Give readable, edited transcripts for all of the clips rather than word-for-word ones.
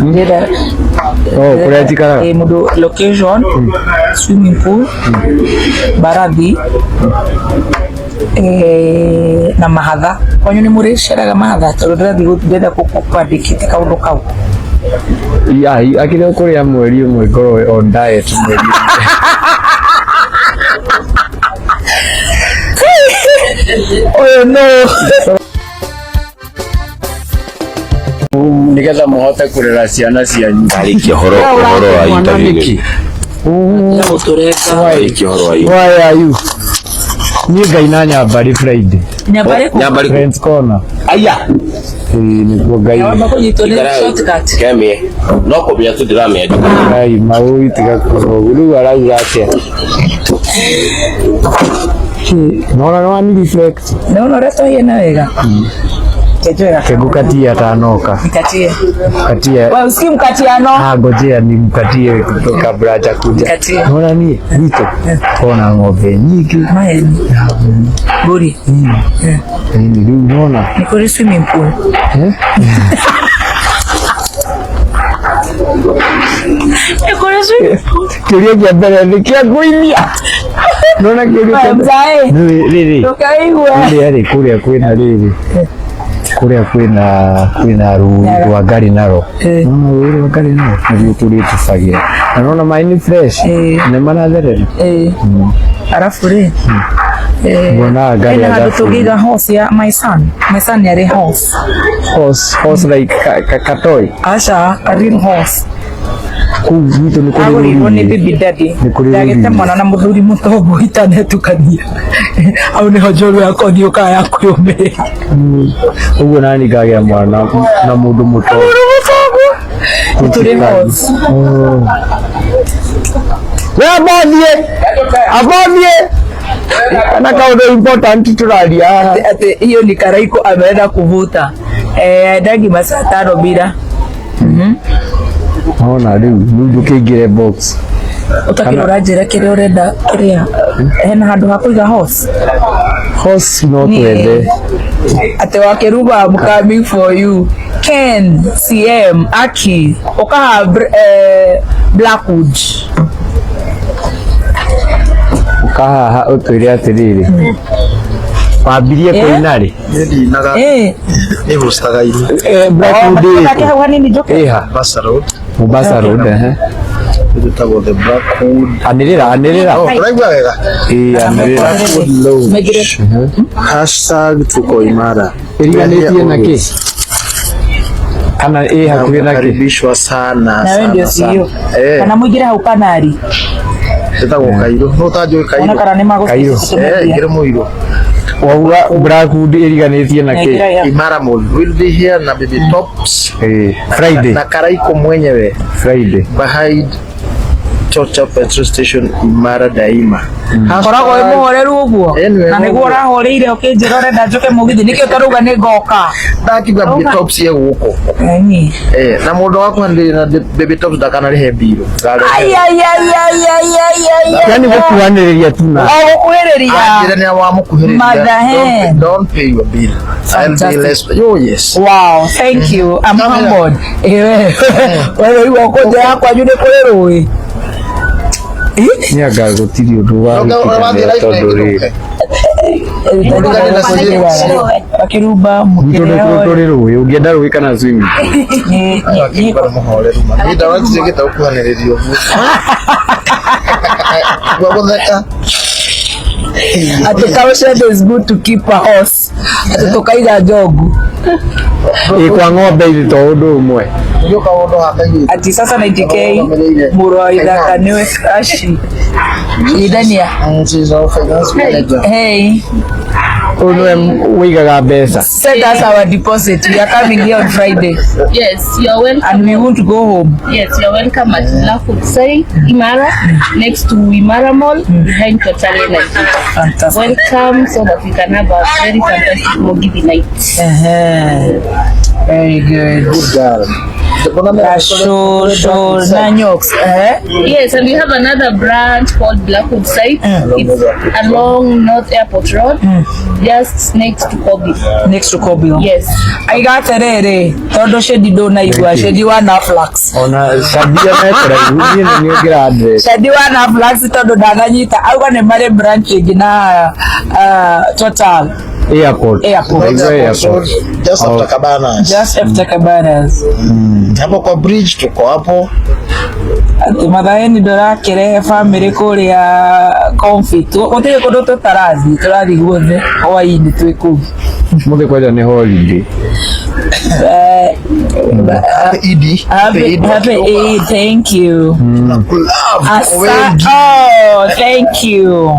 Ndĩrenda. Oh, kũrĩa njikaraga. Eh, mũndũ location, swimming pool, mbarathi, eh, na mahatha. Kwanyu nĩ mũrĩceraga mahatha? Tondũ ndĩrathiĩ ndĩrenda kwandĩkĩte kaũndũ kau. Ya, akĩrĩ kũrĩa mweri ũmwe ngorwo on diet mweri ũmwe. Ũyũ no Nĩgetha mũhote kũrera ciana cianyu. Arĩkia ũhoro wa interview Nĩkĩ? Gũtũrenga. Arĩkia ũhoro wa Why are you? Niĩ ngaina Nyambari Friday. Nyambari kũ? Nyambari kũ? Friends Corner. Aya. Ĩĩ, nĩkuo ngaina. Wamba kũnyitwo nĩ shortcut. Kemie. No kũmenya tu ndĩramenya. Ngai maũi tiga kũrogu. Rĩu arauga atĩa? Nona nĩ wani reflect. Naona ũrĩa twahiana wega. Kejoera. Kengukatia atanoka. Mkatie. Katia. Wewe usikii mkatiano? Ah, ngojea nimkatie kabla hajakuja. Mkatie. Naona niĩ gwitũ kona ng'ombe nyingĩ. Maeni. Mbũri. Ĩni, rĩu nona. Nĩ kũrĩ swimming pool. Eh? Nĩ kũrĩ swimming pool. Kĩũria kĩa mbere nĩ kĩa ngũinia. Nona kĩũria kĩa mbere. Mzae. Rĩrĩ rĩrĩ. Ndũkaigue. Rĩrĩa rĩ kũrĩa kwĩna rĩrĩ. Kũrĩa kwĩna rũĩ rwa Ngarĩ naro. Eh. Nona rũĩ rwa Ngarĩ naro nĩruo tũrĩtubagĩra. Na nona maĩ nĩ fresh. Eh. Nĩ maratherera. Eh. Arafu rĩ. Eh, Nguonaga ngari hena handũ ya tũngĩiga horse ya my son. My son nĩ arĩ horse. Horse, horse like ka toy. Aca, a real horse. Kũu gwitũ nĩ kũrĩ Agũrĩirwo nĩ rũriĩ. baby daddy. Nĩ kũrĩ Ndagĩte rũriĩ. mwana na mũthuri mũtongu itanetukania. Hau nĩho njorua yakwa thiũkaga ya kwĩyũmĩrĩria. Ũguo nani ngagĩa mwana na mũndũ mũtongu. Mũndũ mũtongu. Nĩ tũrĩ horse. Oh. We ambothiĩ ambothiĩ na kaũndũ important tũraria haha. Ati hiyo ni Karaiko ameenda kuvuta. Eh, ndagi masaa 5 bila. Ona rĩu rĩu ndũkĩingĩre box. Ũtakĩra ũranjĩra kĩrĩa ũrenda kĩrĩa hena handũ ha kũiga horse. Horse no twethe. Ate wakeruba, I'm coming for you. Ken CM Aki ukaha Blackwood. Ũkahaha ũtwĩre atĩrĩrĩ. Wambirie kũina rĩ? Niĩ ndinaga. Eh. Nĩ hostaga ini. Eh, Blackwood Kake ĩrĩkũ? hau hanini njoke. Ĩha. Mombasa Road. Mombasa Road, ehe. Ĩtagwo The Blackwood. Anĩrĩra, anĩrĩra. Oh, ũraigua wega? Ĩĩ, anĩrĩra. Blackwood Lounge. Megire. #TukoImara. Ĩriganĩtie na kĩ? Kana ĩ hakuhĩ na kĩ? Karibishwa sana Nawe ndio sana CEO. sana. Eh, Kana muingire hau kanari. ĩtagwo Kairũ. No ũtanjũĩ Ona Kairũ? kana nĩ Kairũ. Eh, magũtũmeria. ingĩre Mũirũ. Wauga Blackwood ĩriganĩtie na kĩ? Imara Mall. Will be here na Baby Tops. Ĩĩ, Friday. Na Karaiko mwenyewe Friday. behind Chocha petrol station Imara Daima. Koragwo wĩ mũhoreru ũguo. Eh, nĩ Na nĩguo ũguo. ũrahoreire ũkĩnjĩra ũrenda njoke mũgithi nĩkĩo ũtarauga nĩ ngoka. Ndakiuga Baby Tops ye gũkũ. Eni. Eh, na mũndũ wakwa ndĩ na Baby Tops ndakanarĩhe mbirũ. Ai ai ai ai ai ai ai. Yani gũkuhanĩrĩria tu na O gũkuhĩrĩria. Anjĩra nĩ wamũkuhĩrĩria. Mother hen. Don't pay your bill. I'll be Fantastic. less. Oh yes. Wow, thank you. I'm Come here. humbled. Ewe, wewe igua kũnja yakwa nyu nĩ kũrĩ rũĩ. nĩ anga gũtirĩ ũndũ wa Ũrathiĩ gũtiganĩra live tondũ na rĩrĩ ĩngĩ. Wakĩrumba gwitũ nĩ mũkĩrĩa tũrĩ rũĩ ũngĩenda rũĩ kana swimming pool. Akiuga nĩ mũhoreru ma. Niĩ ndawa njĩkĩte gũkuhanĩrĩria ũguo. Gwa gũtheka. Atĩ cowshed is good to keep a horse. Atĩ tũkaiga njogu. Ĩ kwa ng'ombe ithe to ũndũ ũmwe. Ndio kaũndũ haka Ati sasa 90K mũrũ wa ithaka nĩwe aci. Nyithania. She's our finance manager. Hey, Ũyũ nĩwe ũigaga mbeca. send us our deposit. We are coming here on Friday Yes, you're welcome. and we won't go home. Yes, you're welcome at Blackwood Sai, Imara, next to Imara Mall, behind Total Energy. Fantastic. Welcome so that we can have a very fantastic Mogithi night. Uh-huh. Very good. Good girl. Gacũcũ na Nyox, eh? Yes, and we have another branch called Blackwood site. It's along North Airport Road, just next to Kobe. Next to Kobe. Yes. Aiga atiriri, tondu Shedi ndunaigua, Shedi wa Naflax. Ona Shadia mekũraihu, niĩ nĩ niĩ ngĩra address. Shedi wa Naflax tondu ndananyita, auga nĩ marĩ branch ĩngĩ na Total Airport. Airport. Naigua airport. Just after Cabanas. Just after Cabanas. Hapo kwa bridge tuko hapo. Atĩ Mathaeni ndũrakĩrehe bamĩrĩ kũrĩa Comfy. Gũtirĩ kũndũ tũtarathiĩ, tũrathiĩ guothe hwaĩ-inĩ twĩ kũu. Mũthĩ kwanja nĩ holiday. Happy Eid. Happy, happy Eid, thank you. Love. Asa, oh, thank you.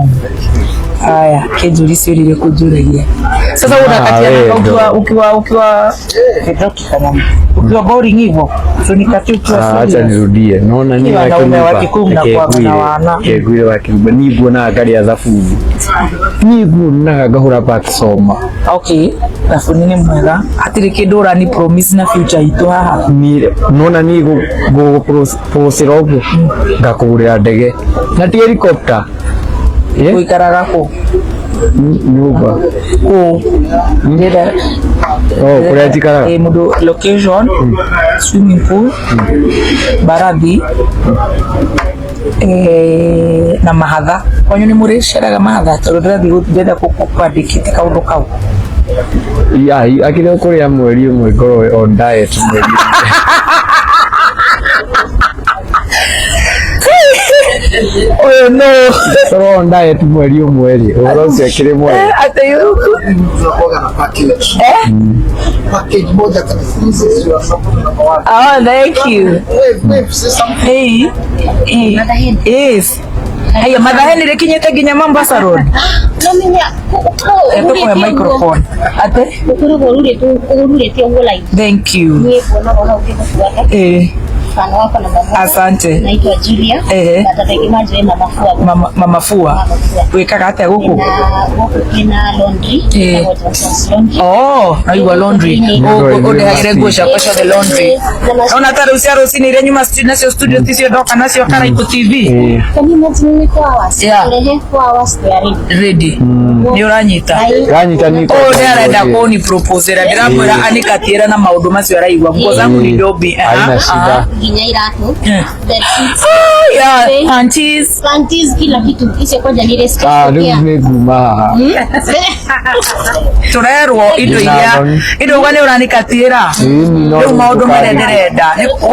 Aya, kinjuri sio lile kunjuragia. Sasa Ah, unakatia wewe namba ukiwa ndo. ukiwa ukiwa ukiwa boring hivyo. So nikatie ukiwa Ah, acha serious. nirudie. Naona ni Ni wanaume wa Kikuyu mnakuwa na wana. Kegwire wa Kikuyu ni nguonaga ngarĩa thabubu. Ni nguonaga ngahũra Pakisoma. Okay, thabuni nĩ mwega. Hatirĩ kĩndũ ũrani promise na future itũ haha. Ni nona ni gũgũpũcĩra ũguo ngakũgũrĩra ndege na ti helicopter. Eh? Ũikaraga kũ? Nyũmba. Kũ? Ndĩrenda Oh, kũrĩa njikaraga. Eh, mũndũ location, swimming pool, mbarathi, eh, na mahatha. Kwanyu nĩ mũrĩceraga mahatha tondũ ndĩrathiĩ ndĩrenda kwandĩkĩte kaũndũ kau. Ya, akĩrĩ kũrĩa mweri ũmwe ngorwo on diet mweri ũmwe. Ũyũ no Ngorwo on diet mweri ũmwe rĩ, ũhoro ũcio akĩrĩ mwega. atĩ Tunakuwaga na package. eh? Package moja kabisa. This is your support number one. Oh, thank you. Wave, wave, say something. Hey. Hey. Yes. Haya, Mathaheni rĩkinyĩte nginya Mombasa Road. No menya Tũkũhe microphone. Atĩ? ukoragwo ururĩte ũguo live. Thank you. Niĩ kuonaga hau ngĩgũbuata. Eh, Mfano wako namba moja. asante. Naitwa Julia. Ehe. But andũ aingĩ manjũĩ Mama Fua. Mama, Mama Fua. Mama Fua. Wĩkaga atĩa gũkũ? Na gũkũ kwĩna laundry. Eh. Ĩtagwo Johnson's Laundry. Oh, naigua laundry. Ũndehagĩre nguo ciakwa ciothe laundry. Ona ta rĩu cia rũcinĩ iria nyuma nacio studio ticio ndoka nacio Karaikũ TV. Eh, Can you imagine nĩ 4 hours? Yeah. Ũrehe 4 hours they are ready. Ready. Nĩ ũranyita. Ranyita ni Ũyũ nĩ arenda kũni proposera ndĩramwĩra anikatiĩra na maũndũ macio araigua nguo zangu ni dobi. Haina shida. Nginya iratũ. Eh. Bedsheets. Oh, yeah, panties. Panties, kila kitu. Icio kwanja nĩ irĩ Ah, special rĩu care. nĩ nguma haha. Tũrerwo indo iria indo uga nĩ ũranikatiĩra. Ĩni, no Rĩu maũndũ marĩa ndũkandĩke. ndĩrenda gũkũ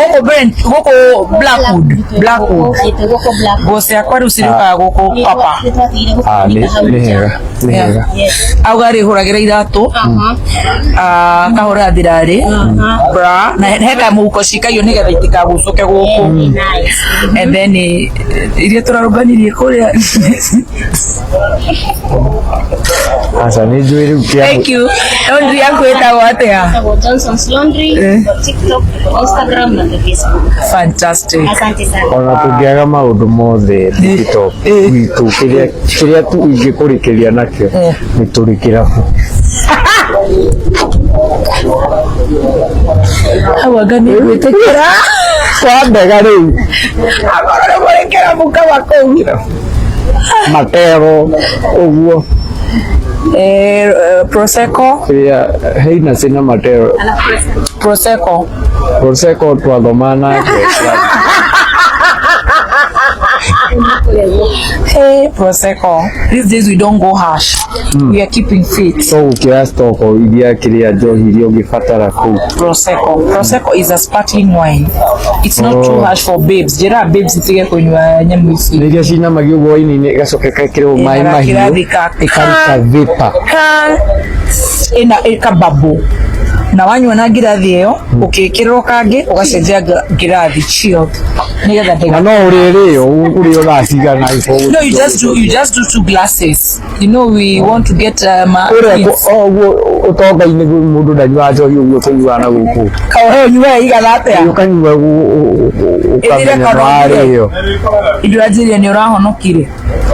gũkũ Blackwood, Blackwood. Ĩtũ gũkũ Blackwood. Nguo ciakwa rĩu cirĩũkaga gũkũ papa. Nĩ twatigire Ah, nĩ gũkũ nĩ hega, nĩ hega. Yes. Auga rĩ hũragĩra iratũ, akahũra thirarĩ, bra, na he kamũhuko cikagio nĩgetha itikagucũke gũkũ. Nice. And then iria tũrarũnganirie kũrĩa. Aca nĩ njũĩ rĩu kĩa Thank you. Laundry yaku ĩtagwo atĩa? Ĩtagwo Johnson's Laundry, tuko TikTok, tuko Instagram na tuko Facebook. Fantastic. Asante sana. ona tũngĩaga maũndũ mothe TikTok gwitũ kĩrĩa kĩrĩa tu ingĩkũrĩkĩria nakĩo nĩ tũrĩ kĩrabu. Hau anga nĩ gwĩtĩkĩra. Kwambega rĩu Akorwo nĩ mũrĩ kĩrabu kaba kũu. matero ũguo Eh, Prosecco, kĩrĩa heina cina matero Prosecco. Prosecco twathoma nake. Hey, Prosecco. These days we don't go harsh. We are keeping fit. Tũgũkĩra stoko iria kĩrĩa njohi iria ũngĩbatara kũu. Prosecco. Prosecco is a sparkling wine. It's not too Oh. harsh for babes. Njĩra babes itige kũnyua nyamũ ici. Nĩ iria cinamagio ũguo waini-inĩ ĩgacoka ĩgekĩrwo maĩ Ĩna mahiũ kĩrathi ka- ĩkaruta vapor. Ka ĩna ĩkababu na wanyua na ngirathi ĩyo ũkĩkĩrĩrwo kangĩ ũgacenjia ngirathi chilled nĩgetha Na ndĩga no ũrĩrĩo ũrĩo thaa cigana No, you just do two glasses. You know we want to get ũrĩa kids. ũguo Ũtonga-inĩ mũndũ ndanyuaga njohi ũguo tũnyuaga na gũkũ. Kaũhe ũnyuaga igana atĩa? Ũkanyua Ĩthire ũkamenya kana nĩwarĩo. Indũranjĩria nĩ ũrahonokire.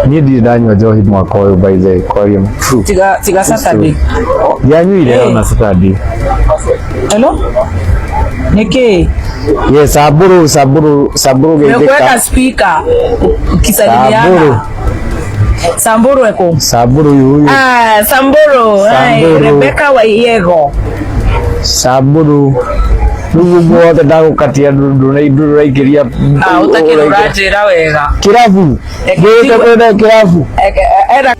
Niĩ ndirĩ ndanyua njohi mwaka ũyũ, by the way, kwaria true. Tiga tiga Saturday. Ndianyuire Eh. ona Saturday. Hello, nĩkĩ? Yes, Samburu, Samburu, Samburu Nimekuweka geithĩka. speaker Samburu. ukisalimiana. Samburu eko. Samburu yuyu. Ah, Samburu. Ai, Samburu. Rebecca Waiyego. Samburu. Rĩu ũguo wothe ndagũkatia ndũraingĩria. Ah, utakĩrĩ ũranjĩra wega. Kĩrabu. Eke- Ngĩte kwenda kĩrabu. Eka- era.